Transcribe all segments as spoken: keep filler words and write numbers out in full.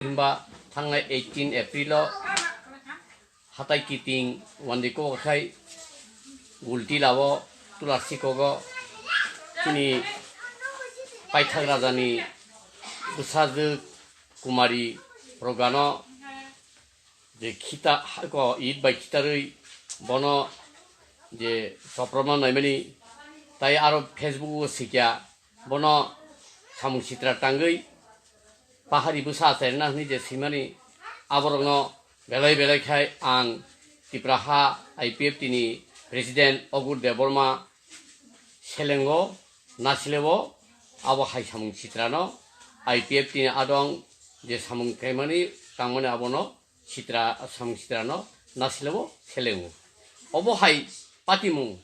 Himba thangnai eighteen April o hatai kiting wandi kok khai gulti lao tulasikogo chini paithak rajani bwsajwk Kumari Rogano je khita ko it bai khitarwi bono je soproma naimani tai aro Facebook o sikya bono samung sitra tangwi pahari bwsa achairwna hwnwi je swimani aborokno belai belai khai ang Tipra ha I P F T ni President Ogur Debbarma selengo nasileo abo hai samung sitrano I P F T ni adong je samung kaimani tangmani abono sitra samung sitrano nasileo selengo. Obo hai patimung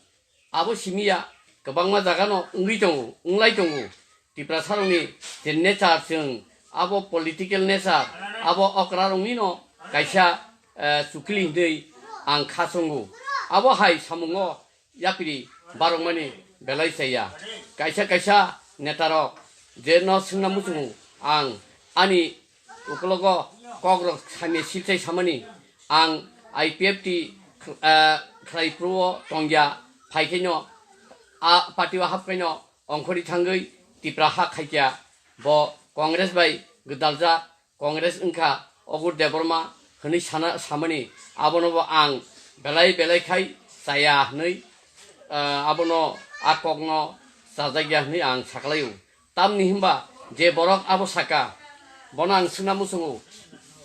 abo simiya kwbangma jagano wngwi tongo, wnglai tongo. Tiprasarokni je nature chwng abo political nature abo okraroknino kaisa eh, chukli hwnwi ang kha chongo. Abo hai samungo yapri barokmani belai chaya. Kaisa kaisa netarok je no swngna muchungo ang ani ukologo kokrok samya silchai samani ang I P F T kh-, eh, khlai phuru o tongya phai khaino a party o hap khaino ongkhorwi thangwi Tipra ha khaikya bo Congress bai gwdaljak Congress wngkha Ogur Debbarma hwnwi sana samani abono bo ang belai belai khai chaya hwnwi ah, abono a kokno chajakya hwnwi ang saklaio. Tamni hwnba je borok abo saka bono ang swngna muchungo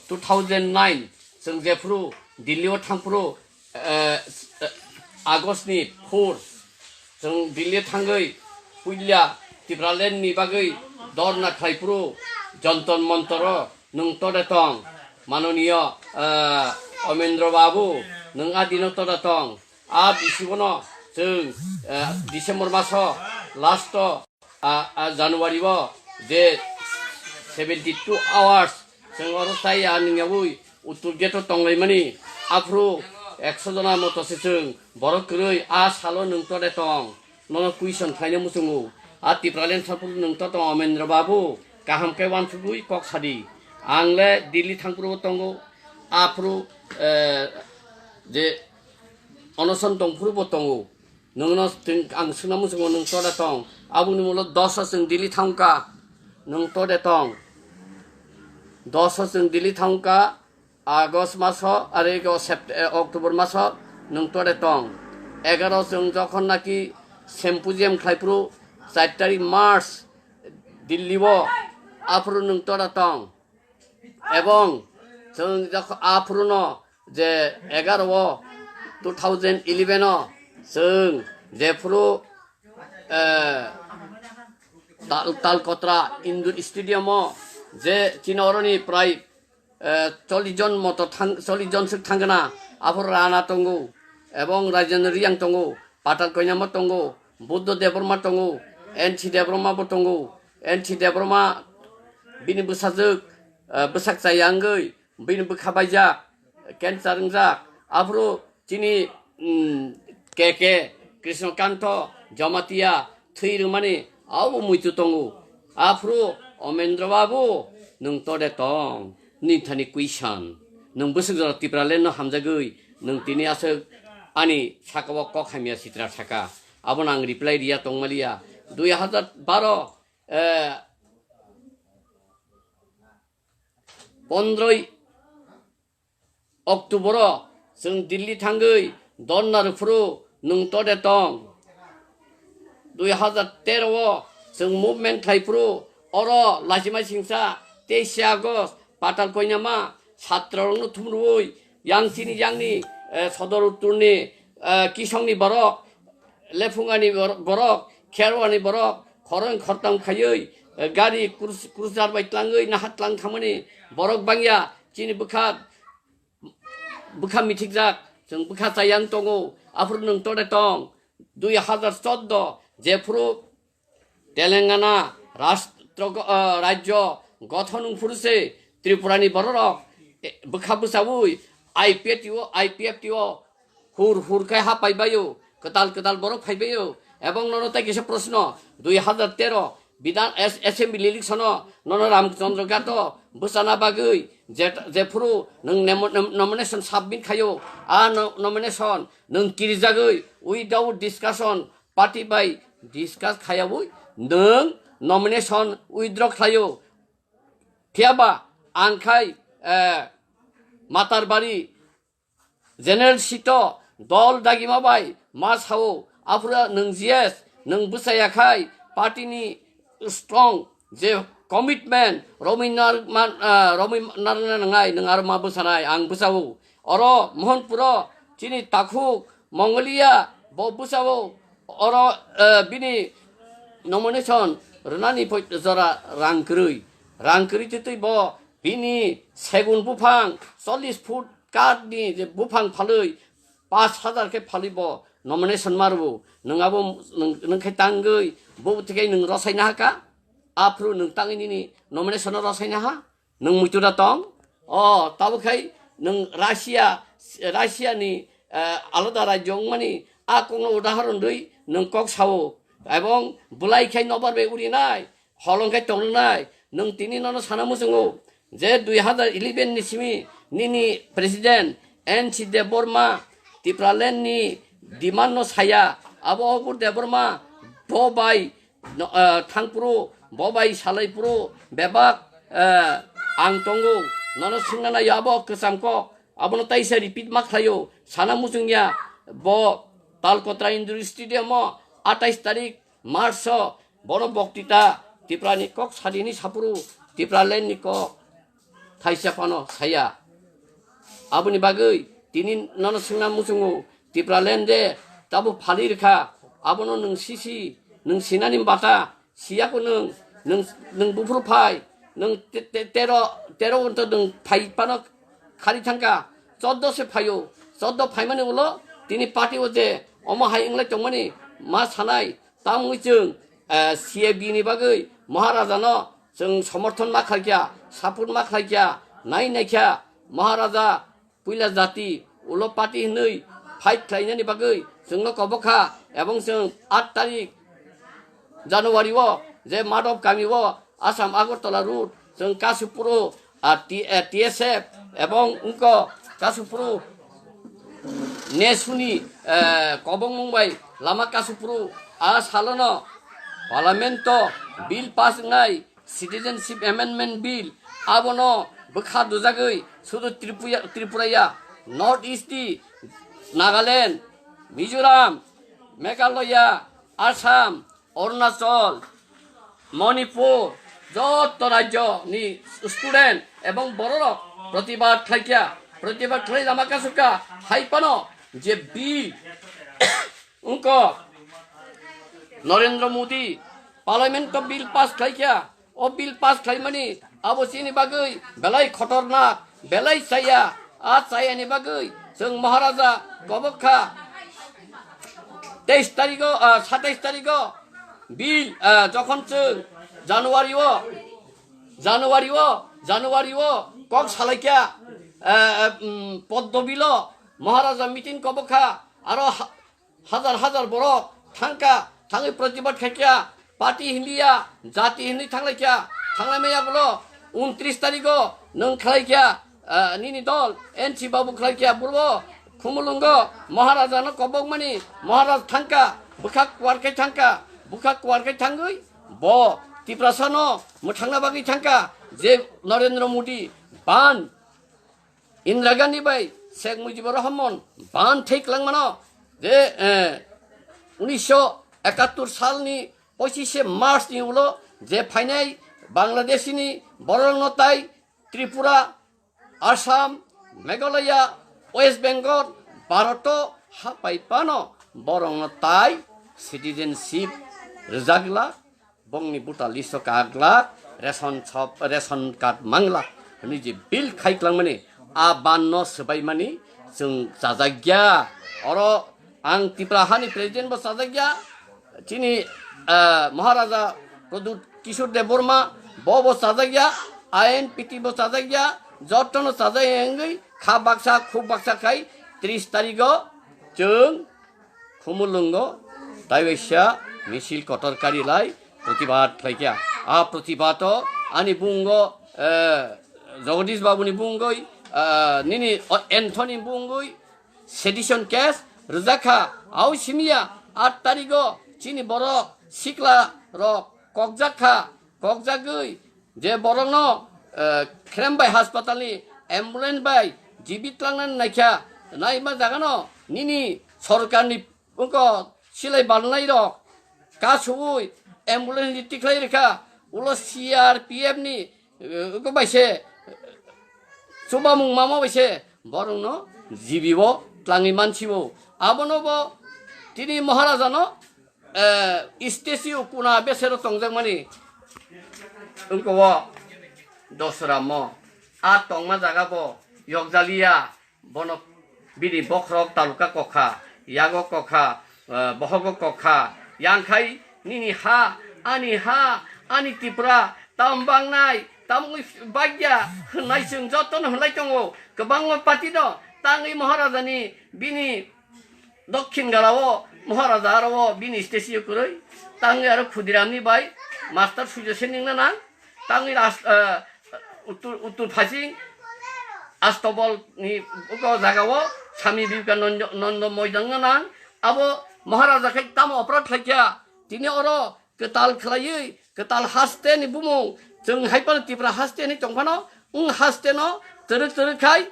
two thousand nine chwng jephuru Delhi o thangphuru eh, eh, August ni four chwng Delhi thangwi puila Tipraland ni bagwi dorna khlaiphuru Jantar Mantar o nwng tode tong manoniyo eh, Omendra Babu nwng a dino toda tong a bisibono chwng eh, December maso last o a, a January o je seventy two hours chwng oro chaya nwngyagwi uttor gate o tonglaimani aphuru ekso jona moto se chwng borok kwrwi a salo nwng tode tong nono question khlaina muchungo a Tipraland saphuru nwng to tong Omendra Babu kaham khe wansugwi kok sadi ang le Delhi thangphuru tongo aphuru eh, je onoson tongphuru bo tongo. Nwngno twng-, ang swngna muchungo nwng toda tong. Aboni ulo doso chwng Delhi thangkha. Nwng tode tong. Doso chwng Delhi thangkha. August maso, are go Sept-, eh, October maso nwng tode tong. Egaro chwng jokhon naki symposium khlaiphuru char tarik March Delhi o aphuru nwng toda tong. Ebong chwng jokhon aphuruno je egaro o two thousand eleven o chwng jephuru eh, Tal, Talkotra Indoor Stadium o je chini oroni prai eh, chollish jon moto thang, chollish jon swk thangna aphuru Rana tongo ebong Rajendra Reang tongo Patal Koinama tongo Buddha Debbarma tongo N C Debbarma bo tongo N C Debbarma bini bwsajwk eh, bwsak chaya wngwi bini bwkha baijak, cancer wngjak, aphuru chini mm, K K Krishnakanto Jamatia thwi rwmani abo muitu tongo. Aphuru Omendra Babu nwng tode tong, nini thani question. Nwng bwswk jora Tipraland no hamjagwi nwng tini aswk ani saka o kok hamya sitra saka. Abono ang reply riya tongmaliya. Dui hazar baro eh, pondroi October o chwng Delhi thangwi dorna rwphuru nwng tode tong. Dui hazar tero o chwng movement khlaiphuru oro lachima singsa teishe August Patal Koinama satrorokno thumrwui yang chini yangni eh, sodor uttorni eh, kisongni borok Lephungani bor-, borok, Kherwani borok, khorang khortam khaiwi, eh, gari krus-, krusar bai tlangwi naha tlang thangmani borok bangya, chini bwkha, bwkha mithikjak, chwng bwkha chayang tongo, aphuru nwng tode tong, dui hazar chordo, jephuru Telangana rastro, eh, rajyo gothon wngphuru se Tripurani bororok, eh, bwkha bwchaui I P F T o, I P F T o hur hur khe ha paibaio, kwtal kwtal borok phaibaio, ebong nono tai kisa proshno, dui hazar tero Bidhan As-, Assembly election-o nono Ramchandra Ghato bwchana bagwi je, jephuru nwng nemo-, nom-, nomination submit khaio, a no-, nomination nwng kirijagwi without discussion, party bai discuss khayawi nwng nomination withdraw khlaio. Phiyaba ang khai, eh, Matarbari General Seat-o dol dagima bai ma sao, aphuru nwng G S, nwng bwchaya khai party ni strong je commitment, romwi nar-, man-, ah, romwi narwkna nangnai, nwng aro ma bwchanai, ang bwchao. Oro Mohanpuro chini takhuk Mongolia bo bwchao, oro, eh, bini nomination rwnani poi jora rang kwrwi. Rang kwrwi twi twi bo bini segun buphang chollish foot kath ni je buphang phalwi pash hajar khe phalwi bo nomination ma rwo. Nwng abo nwng, nwng khe tangwi bo twi khe nwng rwsaina ha kha. Aphuru nwng tangwi nini nomination no rwsaina ha. Nwng muitu da tong? O, tabuk khai nwng Russia, Russia ni, eh, alada rajyo wngmani a kokno udahoron rwi nwng kok sao. Ebong bwlai khai nobar bai urinai, holong khai tongnai. Nwng tini nono sana muchungo je dui hazar eleven ni simi nini president N C Debbarma Tipraland ni demand no saya. Abo Obur Debbarma bo bai no, eh, thangphuru, bo bai salaiphuru bebak, eh, ang tongo. Nono swngna nai abo kwcham kok. Abono taisa repeat ma khlaio. Sana muchungya bo Talkotra Indoor Stadium-o atais tarik March-o bono boktita Tiprani kok sadini saphuru Tipraland ni kok thaisa phano saya. Aboni bagwi tini nono swngna muchungo, Tipraland de tabuk phalwi rwkha, abono nwng sisi, nwng sinani bata, siyako nwng, nwng, nwng buphuru phai, nwng te-, te-, tero, tero wngto nwng phai phano khari thangkha, choddo se phaio, choddo phaimani ulo tini party o je omo hai wnglai tongmani ma sanai, Tamwi chwng, eh, C A B ni bagwi Maharaja no chwng somorthon ma khlaikha, support ma khlaikha, nai naikha, Maharaja puila jati ulo party hinwi fight khlainani bagwi chwngno kobokha, ebong chwng aat tarik January o je Madhop kami o Assam Agartala road chwng Kasupuro, ah, T-, eh, T S F ebong wngko Kasupuro Nesuni, eh, kobongmung bai lama Kasupuro a salono Parliament o bill pass wngnai Citizenship Amendment Bill, abono bwkha dujagwi sudu Tripuya-, Tripura ya, North East ni Nagaland, Mizoram, Meghalaya, Assam, Arunachal, Manipur, joto rajyo ni student ebong bororok protibad khlaikha, protibad khlai lama kasukha, hai phano je bill wngkha Narendra Modi Parliament o bill pass khlaikha, o bill pass khlaimani abo chini bagwi belai khotornak, belai chaya, a chayani bagwi chwng Maharaja kobok kha. Teis tarigo, ah, satais tarigo bill, ah, jokhon chwng January o, January o, January o kok salaikha, ah, ah, um, Poddo bill o Maharaja meeting kobok kha, aro ha-, hajar hajar borok thangkha, thangwi protibad khaikha, party hinliya, jati hinwi thanglaikha, thanglaimaya bolo untris tarigo nwng khlaikha, ah, nini dol N C Babu khlaikha, burbo Khumulwngo Maharaja no kobokmani, Maharaj thangkha, bwkha kuar khai thangkha, bwkha kuar khai thangwi bo Tiprasa no mwthangna bagwi thangkha, je Narendra Modi ban Indira Gandhi bai Sheikh Mujibur Rahman ban thai kwlangmano je, eh, unisho ekattur salni pochishe March ni ulo je phainai Bangladesh ni borok no tai Tripura, Assam, Meghalaya, West Bengal, Bharat o hapai phano borok no tai citizenship rwjak glak. Bongni buta list o kaglak, ration shop, ration card manglak hwnwi je bill khai klangmani, a ban no swbaimani chwng chajakya. Oro ang Tipra hani president bo chajakya, chini, ah, Maharaja Pradyut Kishore Debbarma bo bo chajakya, I N P T bo chajakya, jotono chajakya wngwi kha baksa khub baksa khai tris tarigo chwng Khumulwngo taiwaisa misil kotor karilai protibad khlaikha. A protibado ani bungo, eh, Jagadish Babu ni bungoi, eh, nini, o, Anthony bungoi sedition case rwjakha. Au simiya aat tarigo chini borok sikla rok kokjakha, kokjagwi je borokno, eh, Khrembai hospital ni ambulance bai jibit langnani naikha, naima jagano nini sorkarni wngkha silai balnai rok kasubui ambulance ni tikhlai rikha, ulo C R P F ni, eh, wngkha bai se, chubamung mama bai se borokno jibibo tlangwi mansibo. Abono bo tini Maharaja no, eh, statue kuna besero tongjakmani wngkha o Dosra mo. A tongma jaga bo yokjaliya, bono bini bokhorok taluka kokha, yago kokha, eh, bohogo kokha, yangkhai nini ha, ani ha, ani Tripura, tam bangnai, tam wngwi bagya hwnwi chwng jotono hwnlai tongo. Kwbangma party no tangwi Maharajani bini Dokhin Gala o Maharaja aro o bini statue kwrwi tangwi aro Khudiramni bai Master Surya Sen wngna nang. Tangwi ras-, eh, uttor, uttor phasing Astobol ni uko jaga o Swami Vivekanando Moidan wngna nang. Abo Maharaja khai tamo operate khlaikha, tini oro kwtal khlaiwi, kwtal haste ni bumung, chwng hai phano Tipra haste ni tong phano, wng haste no twrwk twrwk khai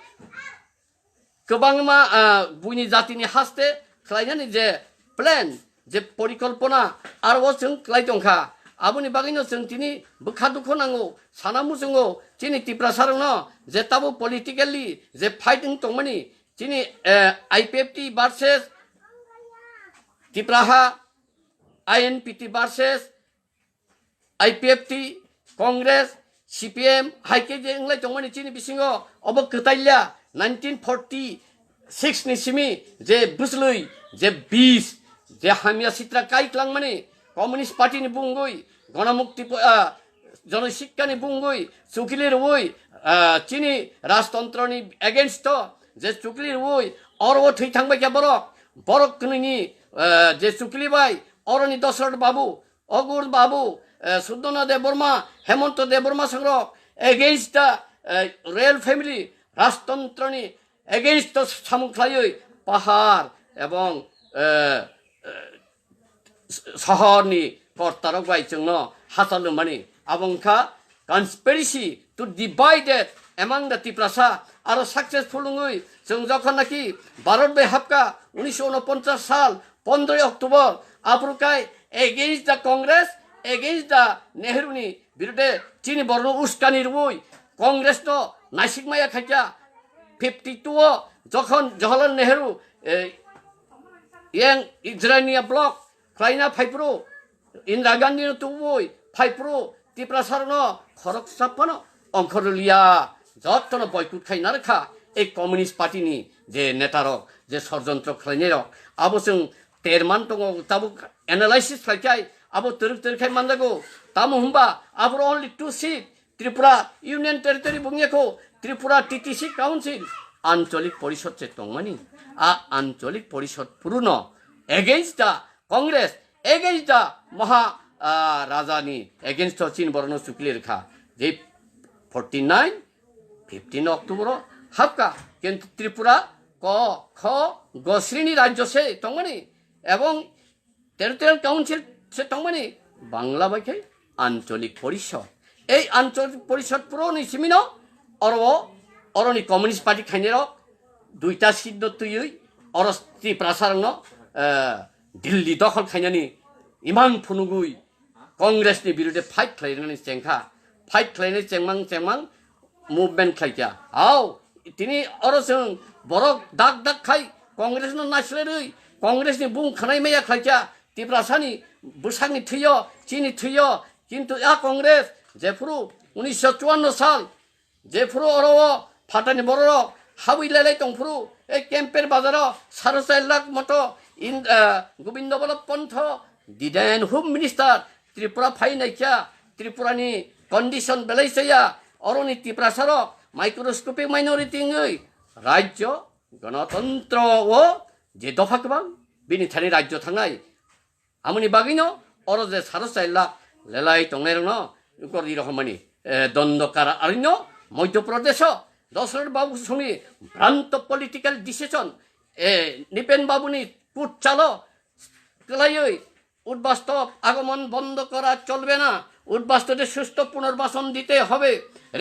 kwbangma, ah, buini jatini haste khlainani je plan, je porikolpona, aro o chwng khlai tongkha. Aboni bagwino chwng tini bwkha dukho nango, sana muchungo chini Tiprasa rokno je tabuk politically je fight wng tongmani, chini, eh, I P F T versus Tipraha, I N P T versus I P F T, Congress, C P M, hai khe je wnglai tongmani chini bisingo obo kwtalia nineteen forty six ni simi je bwslwi, je bis, je hamya sitra kai klangmani Communist Party ni bungwi, Ganamukti po-, ah, Jonosikka ni bungwi, chukili rwui, ah, chini rajtontro ni against o je chukili rwui, oro o thwi thangbai khe borok, borok kwnwi ni, ah, je chukili bai, oroni Dosrot Babu, Ogur Babu, eh, Suddhana Debbarma, Hemonto Debbarma songrok against the, eh, royal family, rajtantrani against o samung khlaiwi pahar ebong, eh, eh, sohorni kortarok bai chwngno hachal rwmani. Abo wngkha conspiracy to divide among the Tiprasa. Aro successful wngwi chwng jokhon naki Bharat bai hapka unisho unoponchas sal pondroi October, aphuru kai against the Congress, against the Nehru ni birude chini borno uskani rwui Congress no naisik maya khaikha. Fifty two o jokhon Jawaharlal Nehru, eh, yang Israel ni block khlaina phaiphuru, Indira Gandhi no tubui phaiphuru, Tiprasa rokno khoroksa phano ongkhorliya, jotono boycott khai narwkha ei Communist Party ni je neta rok, je sorjontro khlainai rok. Abo chwng terman tongo, tabuk analysis khlaikhai abo twrwk twrwk khai manjago. Tamo hwnba aboro only two seat, Tripura Union Territory bungya kho, Tripura T T C Council, Ancholik Porishod se tongmani. A Ancholik Porishod puruno against the Congress, against the Maha, ah, Raja ni against o chini borokno chukli rwkha. Je forty nine, fifteen October o hapka, kintu Tripura ko kho gosrini rajyo se tongmani, ebong Territorial Council se tongmani Bangla bai khe Ancholik Porishod. Ei Ancholik Porishod puro ni simino oro, oroni Communist Party khainai rok duita seat no twiwi oro Tiprasa rokno, eh, Delhi dokhol khainani imang phunugwi Congress ni birude fight khlainani chengkha. Fight khlainai chengmang chengmang movement khlaikha. Hao, tini oro chwng borok dak dak khai Congress no naislai rwi, Congress ni bung khwnai maya khlaikha. Tiprasa ni bwsakni thwiyo, chini thwiyo, kintu a Congress jephuru unisho chuanno sal, jephuru oro o phatani bororok habwi lailai tongphuru, e Kemper bazaro saro char lakh moto in, ah, Gobindo Ballabh Pant, the then Home Minister, Tripura phai naikha, Tripura ni condition belai chaya, oroni Tiprasa rok microscopic minority wngwi rajyo ganatantro o je dopha kwbang bini thani rajyo thangnai. Amoni bagwino oro je saro char lakh lelai tongnai rokno kordi rohormani, eh, dondo kara arino Madhya Pradesh o Dasrat Babu songni bhranto political decision, eh, Nipen Babuni put chalo kwlaiwi উদ্বাস্তব আগমন বন্ধ করা চলবে না, উদ্বাস্তুদের সুস্থ পুনর্বাসন দিতে হবে,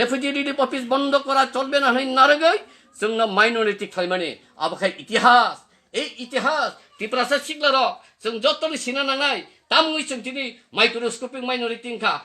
রেফিউজি রিলিফ অফিস বন্ধ করা চলবে না হই নারগই চুংনো মাইনরিটি খাইমানি আবখাই ইতিহাস, এই ইতিহাস ত্রিপুরাসা সিগলারো চুং যতনি সিনা নাঙাই, তামুই চুং tini microscopic minority wngkha,